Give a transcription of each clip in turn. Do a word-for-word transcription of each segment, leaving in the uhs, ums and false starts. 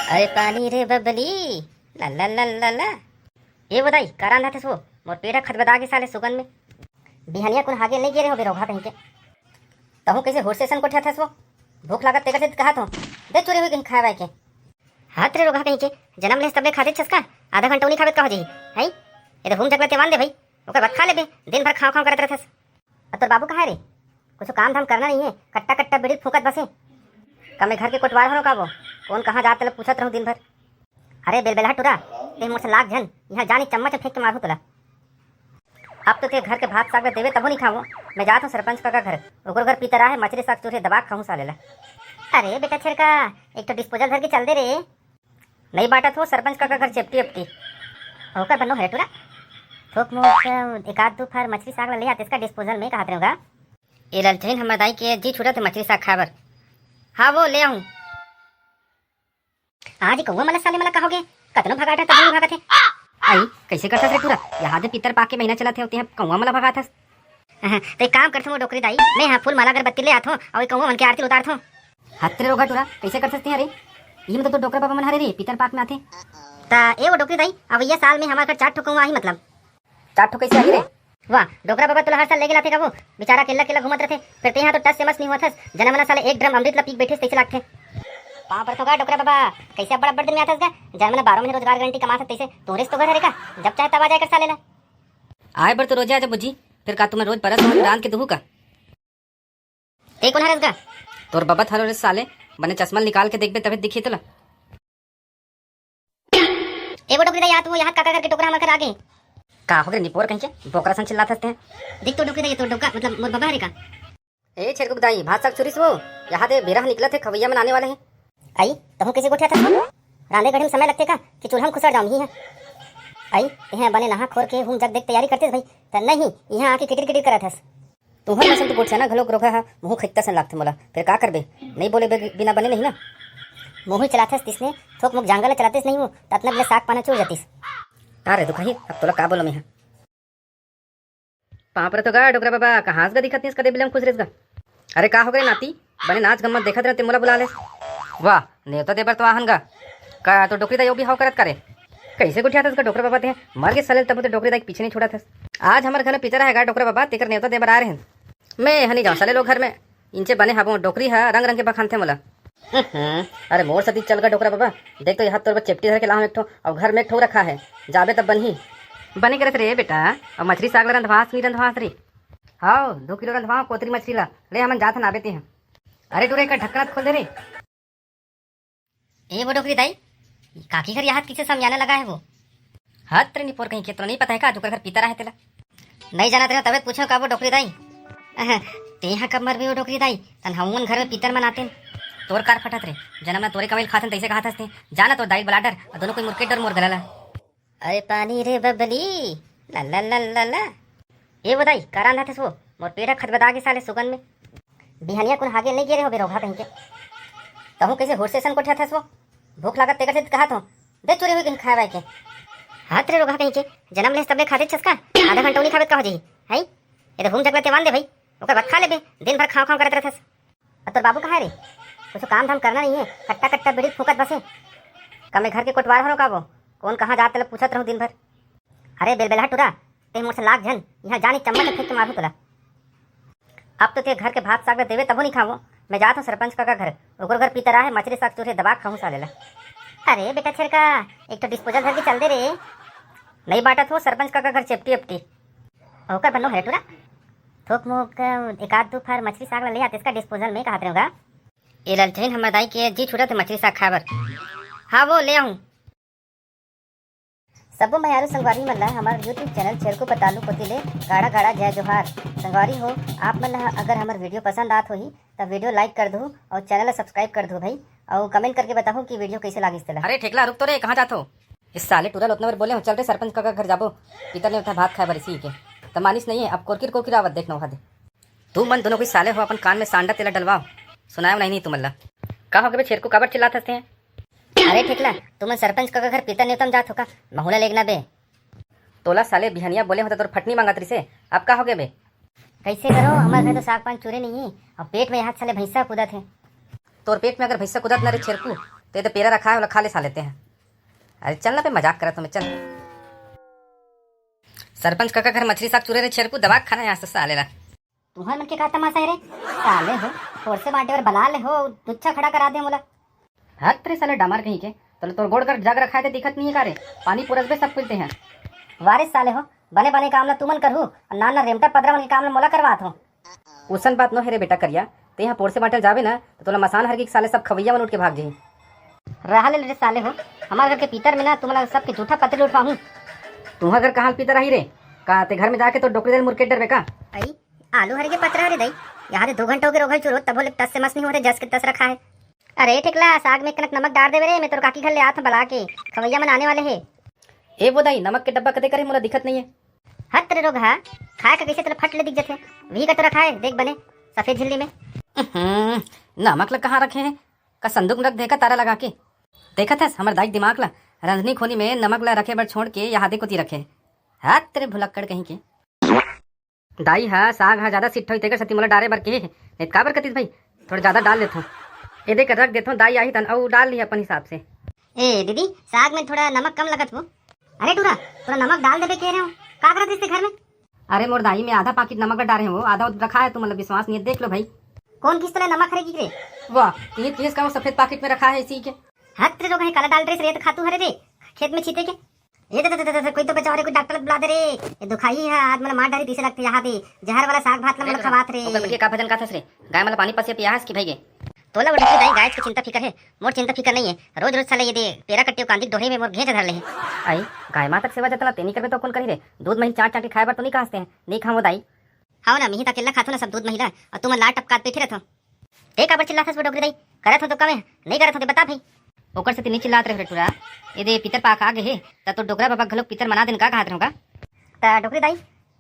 अरे पानी रे बबली, ला ला ला ला ला। ए वो दाई, का रांधत हस वो? मोर पेट ह खदबदा गे साले सुगन में। बिहनिया कुन हागे नइ गे रे होबे रोगहा कहीं के। तहूँ कइसे होश से असन गोठियाथस वो? भूख लागत तेकर से कहत हों, दे चुरे हुई कहीं खाए वाए के। हाथ रे रोगहा कहीं के, जनम लेस तब ले खाते छस का? आधा घंटा नइ खाबे त का हो जाही? हई, ये तो भूख जगला तेवान दे भाई, ओकर बाद खा लेबे। दिन भर खाँव खाँव करत रहथस। अब तोर बाबू कहाँ हे रे? कुछ काम धाम करना नहीं है, कट्टा कट्टा बीड़ी फूंकत बसे। का मैं घर के कोटवार हरों का वो? कौन कहाँ जात तेला पूछत रहूं दिन भर। अरे बेलबेलहा टूरा, ते मोर से लाग झन, यहाँ जानी चम्मच में फेंक के मारहूं तोला। अब तो ते घर के भात साग ल देवे तभो नहीं खावो। मैं जात हों सरपंच काका घर, ओकर घर पीतर आहे, मछरी साग चूर हे, दबा के खाहूं साले ला। अरे बेटा छेरका, एक तो डिस्पोजल धर के चल दे रे। नहीं बांटत हो सरपंच काका घर चेपटी एपटी। ओकर बनो हरे टूरा। थोक मोक एक आध दू फर मछरी साग ला ले आते इसका डिस्पोजल में कहत रहूंगा। ए ललचहिन हमर दाई के जी छूटत हे मछरी साग खाए बर। हाँ वो ले आहूं। आज कौआ मन साले मन ला का होगे? कतनो भगात हे तब नहीं भगात हे। आई, कइसे करथस रे टूरा? यहाँ दे पितर पाके महीना चलत हे, तेहा कौआ मन ला भगाथस। हाँ, तो एक काम करथों वो डोकरी दाई, मैं यहाँ फूल माला अगरबत्ती ले आथों अउ एक कौआ मन के आरती उतारथों। हत रे रोगहा टूरा, कइसे करथस तेहा रे? ये मतलब तो डोकरा बाबा मन हरे रे, पितर पाक में आथे। ता ए वो डोकरी दाई, अवइया साल में हमर घर चार ठो कौआ आही मतलब। चार ठो कइसे आही रे? वाह, डोकरा बाबा तोला हर साल लेगे लाथे का वो? बेचारा अकेल्ला अकेल्ला घूमत रथे, फेर तेहा तो टस से मस नहीं होथस, जना मना साले एक ड्रम अमृत ला पी के बैठे तइसे लागथे। पाँव परथों गा डोकरा बाबा, कइसे अब्बड़ अब्बड़ दिन में आथस गा? जना मना बारह महीने रोजगार गारंटी कमाथस तइसे, तोरेस तो घर हरे का, जब चाहे तब आ जाए कर साले ला। आए बर तो रोजे आजा बुजी, फेर का तुमन रोज परस हो रांध के दुहू का? ते कोन हरस गा? तोर बबा हरो रे साले, बने चश्मा ल निकाल के देखबे तभे दिखही तोला। ए वो डोकरी दाई, आ तो वो यहाँ काका करके डोकरा हमर घर आगे। का होगे रे निपोर कहीं के, बोकरा सन चिल्लात हस ते? देख तो डोकरी दाई, ये तो डोका, मतलब मोर बबा हरे का। ए छेरकुक दाई, भात साग चुरिस वो? यहाँ दे बेरा ह निकलत हे, खवैया मन आने वाले हे। आई, तहूँ कइसे गोठियाथस? रांधे गढ़े में समय लगथे का कि चूल्हा में खुसर जाऊँ ही है? आई, तेहा बने नहा खोर के हूम जग देख तैयारी करतेस भाई, त नहीं, यहाँ आके किटिर किटिर करत हस। तुंहर नसल तो गोठियाना घलोक रोगहा ह, मुहूँ खइत्ता सन लागथे मोला, फेर का करबे, नइ बोले बे-, बिना बने नहीं ना। मुहूँ चलाथस तिसने, थोक मोक जांगर ल चलातेस नहीं वो, त अतना बिना साग पाना चुर जातिस। का रे दुखाही, अब तोला का बोलो मेहा? पाँव परथों गा डोकरा बाबा, कहाँ गा दिखत निस कदे बिलम खुसरेस गा। अरे का होगे रे नाती, बने नाच गम्मत देखत रहे ते मोला बुला लेस। वाह, नेवता देबर तो आहन गा। का तो डोकरी दाई ओ भी हाव करत का रे? कइसे गोठियाथस गा डोकरा बाबा ते? मर गे साले तब ते डोकरी दाई के पीछे नहीं छुड़ाथस। आज हमर घर में पितर आहे गा डोकरा बाबा, तेकर नेवता देबर आए रहेन। मैं हनी जाऊँ साले लोग घर में। इंचे बने हाबो, डोकरी ह रंग रंग के बखानथे मोला। हम्म, अरे मोर सती चल गा डोकरा बाबा, देख तो यहाँ तोर बर चेपटी धर के लाहूँ एक ठो, अउ घर में एक ठो रखा है, जाबे तब बनही। बने करत रे बेटा, अउ मछरी साग ला रंधवास नहीं रंधवास रे? हाव, दो किलो रंधवाओ कोतरी मछरी ला, ले हमन जात हन आबे ते ह। अरे टूरा, एकर ढक्कन खोल दे रे। ए वो डोकरी दाई, काकी घर यहाँ किसे समियाना लगा है वो? हत रे निपोर कहीं के, तोला नहीं पता है का, जेकर घर पितर आहे तेला? नहीं जानत रहे, तबे पूछो का वो डोकरी दाई। अह, तेहा कब मरबे वो डोकरी दाई, तन हमन घर में पितर मनाते। तोर कार फटत रे, जनम ना तोरे कमाई ल खाथन तइसे कहाथस ते। जाना तोर दाई ल बला डर, अउ दोनों कोई मुरके डर मोर गला ला। अरे पानी रे बबली, ला ला ला ला ला। ए वो दाई, का रांधत हस वो? मोर पेट ह खदबदा गे साले सुगन में। बिहनिया कुन हागे नइ गे रे होबे रोगहा कहीं के। तहूँ कइसे होश से असन गोठियाथस वो? भूख लागत तेकर से कहत हों, दे चुरे हुई कहीं खाए वाए के। हाथ रे रोगहा कहीं के, जनम लेस तब ले खाते छस का? आधा घंटा नइ खाबे त का हो जाही? हई, ये तो हूम जगला तेवान दे भाई, ओकर बाद खा लेबे, दिन भर खाँव खाँव करत रहथस। अब तोर बाबू कहाँ हे रे? कुछ काम धाम करना नहीं है, कट्टा कट्टा बीड़ी फूंकत बसे। का मैं घर के कोटवार हरों का वो? कौन कहाँ जात तेला पूछत रहूं दिन भर। अरे बेलबेलहा टूरा, ते मोर से लाग झन, यहाँ जानी चम्मच फेंक के मारहूं तोला। अब तो ते घर के भात साग ल देवे तभो नहीं खावो। मैं जात हों सरपंच काका घर, ओकर घर पीतर आहे, मछरी साग चूर हे, दबा के खाहूं साले ला। अरे बेटा छेरका, एक तो डिस्पोजल धर के चल दे रे। नहीं बांटत हो सरपंच काका घर चेपटी एपटी। ओकर बनो हरे टूरा। थोक मोक एक आध दू फर मछरी साग ला ले आते इसका डिस्पोजल में कहत रहूंगा। ए ललचहिन हमर दाई के जी छूटत हे मछरी साग खाए बर। हाँ वो ले आहूं। सब्बो मयारू संगवारी मन ला हमर YouTube चैनल छेरकू पतालू कोति ले गाड़ा गाड़ा जय जोहार। संगवारी हो, आप मन ला अगर हमर वीडियो पसंद आत होही त वीडियो like कर दहू अउ चैनल ला subscribe कर दहू भाई, अउ comment करके बताहू कि वीडियो कइसे लागिस तेला। अरे ठेकला रुक तो रे, कहाँ जात हो? इस साले टूरा ल ओतना बर बोले हों, चल रे सरपंच काका घर जाबो, पितर नेवता भात खाए बर इसी के। त मानिस नहीं है, अब कोरकिर कोरकिर आवत देख नौहा दे। तू मन दोनों कोई साले हो अपन कान में सांडा तेला डलवाओ, सुनायो नहीं, नहीं तुमन ला। का होगे बे छेरकू, काबर चिल्लात हस ते? अरे ठेकला, तुमन सरपंच काका घर पितर नेवता म जात हो का? महू ला लेगना बे। तोला साले बिहनिया बोले हों त तोर फटनी मांगत रिसे, अब का होगे बे? कइसे करो, हमर घर तो साग पान चूरे नहीं है, अउ पेट में यहाँ साले भैंसा कूदत हे। तोर पेट में अगर भैंसा कूदत ना रे छेरकू, तो ये तो पेरा रखा है, ओला खा ले साले तें। अरे चल ना बे, मजाक करत हों मैं, चल। सरपंच कका घर मछरी साग चुरे रहे छेरपू, दबा के खाना यहाँ से साले ला। तुहर मन के का तमाशा हे रे? साले हो, फोरसे बांटे बर बला ले हो, दुच्छा खड़ा करा दे मोला। हत रे साले डामर कहीं के, तोला तोर गोड़ कर जग रखा है ते दिखत नहीं है का रे? पानी पुरसबे सब कुछ ते हैं। वारे साले हो, बने बने काम ला तुमन करहू, अउ नान नान रेमटा पदरा मन के काम ला मोला करवात हो। उसन बात नो हे रे बेटा करिया, ते यहाँ पोरसे बांटे ल जाबे ना, तो तोला मसान हर के साले सब खवैया मन उठ के भाग जही। रहा ले रे साले हो, हमार घर के पीतर में ना तुमला सबके जूठा पतरी उठवाहूँ। तुहर घर कहाँ पीतर आही रे? का ते घर में जाके तो डोकरी दे ल मुरकेट डरबे का? अई, आलू हर के पतरा रे दई, यहाँ दे दो घंटा हो गए रोघल चुरो, तभो ले टस से मस नहीं होते, जस के तस रखा है। अरे ठेकला, साग में कनक नमक डार देवे रे, मैं तोर काकी घर ले आत हूँ बला के, खवैया मन आने वाले हे। ए वो दाई, नमक के डब्बा कते करे, मोला दिखत नहीं है। हत रे रोगहा, खाए का कैसे तोला फट ले दिख जथे? वही का तो रखा है, देख बने, सफेद झिल्ली में। उहुं, नमक ला कहाँ रखे हैं? का संदूक में रख दे का तारा लगा के? देखत हस, हमर दाई के दिमाग ला, रंधनी खोनी में नमक ला रखे बर छोड़ के यहाँ दे कोती रखे। हत रे भुलक्कड़ कहीं के। दाई हा, साग हा ज्यादा सिट्ठ होई, तेकर सेती मोला डारे बर केहे हे। नहीं त काबर कतिस भाई, थोड़ा ज्यादा डाल लेथों। ए दे कर रख देथों, दाई आही तन अउ डाल लिही अपन हिसाब से। ए दीदी, साग में थोड़ा नमक कम लगत हो। अरे टूरा, थोड़ा नमक डाल देबे कह रहे हो, का करत इससे घर में? अरे मोर दाई, मैं आधा पाकिट नमक डारे हूँ, आधा रखा है, तुम मतलब विश्वास नहीं है, देख लो भाई। कौन किस तरह नमक हरे की रे? वाह, ये किस का वो सफेद पाकिट में रखा है इसी के? हत रे रोगहा, काला डाल रहे रे, तो खातू हरे रे, खेत में छीते के। ए दे, दे, दे, दे, दे, कोई तो बचाओ रे, कोई डॉक्टर बुला दे रे। ये दुखाई है, आज मोला मार डारी तीसे लगते यहाँ दे। जहर वाला साग भात ला मोला खवात रे। ओकर बइठे का भजन गाथस रे? गाय मोला पानी पसिया पियाहस कि भई गे? तोला वो डुकरी दाई गाय के चिंता फिकर है, मोर चिंता फिकर नहीं है। रोज रोज साले ये दे पेरा कट्टी कांदी डोहरे में मोर घेंच धर ले है। आई, गाय माता के सेवा जतना तेनी करबे तो कौन करी रे? दूध मही चाट चाट के खाए बर तो नहीं कहते हैं, नहीं खाओ दाई। हव ना, मिही त अकेल्ला खाथो ना सब दूध महिला, अउ तुमन लार टपकात बइठे रथो। ते काबर चिल्लाथस वो डोकरी दाई? करत हो तो कमे, नहीं करत हो ते बता भाई। ओकर सेती नहीं चिल्लात रहे रे टूरा। ए दे पितर पाक आ गे हे, त तो डोकरा बाबा घलोक पितर मना देन का कहत रहो का? त डोकरी दाई,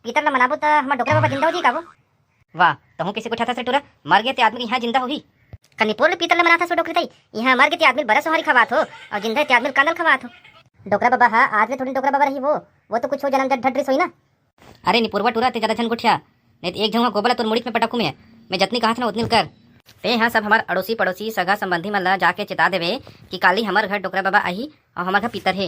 पितर ला मनाबो त हमर डोकरा बाबा जिंदा हो जी का वो? वाह, तहूँ किसे कुछ हथस रे टूरा, मर गे ते आदमी के यहाँ जिंदा होही। कनिपोर ले पितर ला मनाथस वो डोकरी दाई, यहाँ मर गे ते आदमी बरस सोहारी खवात हो, अउ जिंदा ते आदमी कांदल खवात हो। डोकरा बाबा हा, आज ले थोड़ी डोकरा बाबा रही वो, वो तो कुछ हो जन्म जट ढटरिस होई ना। अरे निपुरवा टूरा, ते ज्यादा झन गोठिया, नहीं तो एक झंगा गोबर ला तोर मुड़ीच में पटकू मैं। मैं जतनी कहत ना उतनी ल कर। ते हाँ सब हमार अड़ोसी पड़ोसी सगा संबंधी मन ला जाके चिता देवे कि काली हमर घर डोकरा बाबा आही अउ हमर घर पितर हे।